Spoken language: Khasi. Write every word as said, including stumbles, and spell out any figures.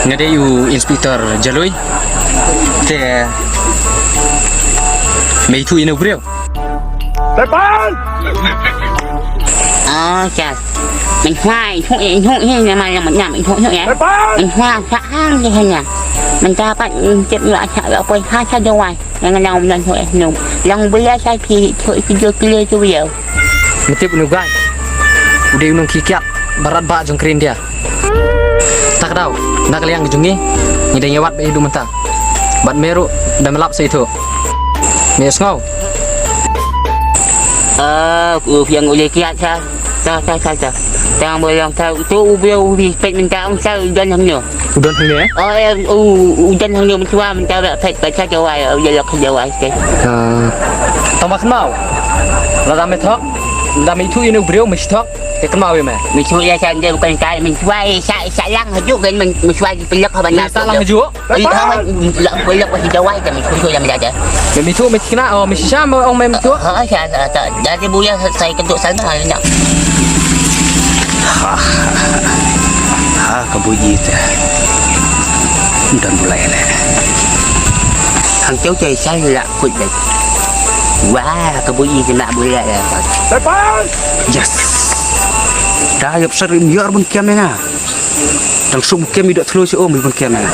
Nga dei u Inspector Jalui. Te me ithuh ïa une u briew? Ah, sir. Mynta ithuh, ithuh hi, nama nama ithuh hi, eh. Mynta sa hang di hanya. Mynta pat tip ïa sa ïa poi ha sa Jowai. Nga nang ym don hok eh, no. Long bria sa phi, phi, phi jo kile tu bria. Me tip une u guy. U dei u nongkikiad barat ba jong ka ri India. Ta ka daw, na ka liang jong ngi, ngi dang ïa wad bad ïa u mynta. Bad me ruh, da me lap sa ithuh. Me sngew. Ah, u phi ïa u leh kiad sa. Sa, sa, sa, sa. Tang ba long sa, tu u bria u bi pet mynta ong sa u don hangne. U don hangne, eh? Oh, eh, u, u don hangne mynta, mynta ba phet ba sa Jowai, u ïa lok Jowai te. Ah. Tang ba kynmaw. Lada me thok, lada me ithuh ïa une u briew me shi thok, te kynmaw ïa me. Me ithuh ïa sa, ynda bukan kai, mynta sa, sa lang hajuh kan, mynta sa di pelek ha ban. Mynta sa lang hajuh? Oi, ha ban, la pelek ba si Jowai kan, me ithuh ïa me da. Me ithuh me kena, oh, me shisha me ong me ithuh. Ha, ha, sa, sa, sa. Jadi buya sa, sa ikut duk sana, ha, ina. Ha, ha, ha, ha, ka buyi te. Don bulai le. Hang teu te sa la kut le. Wah, ka buyi te nak bulai le. Yes. Da ïap sar in ïar bun kiam ina. Dang sum kiam i dok thlu si om i bun kiam ina.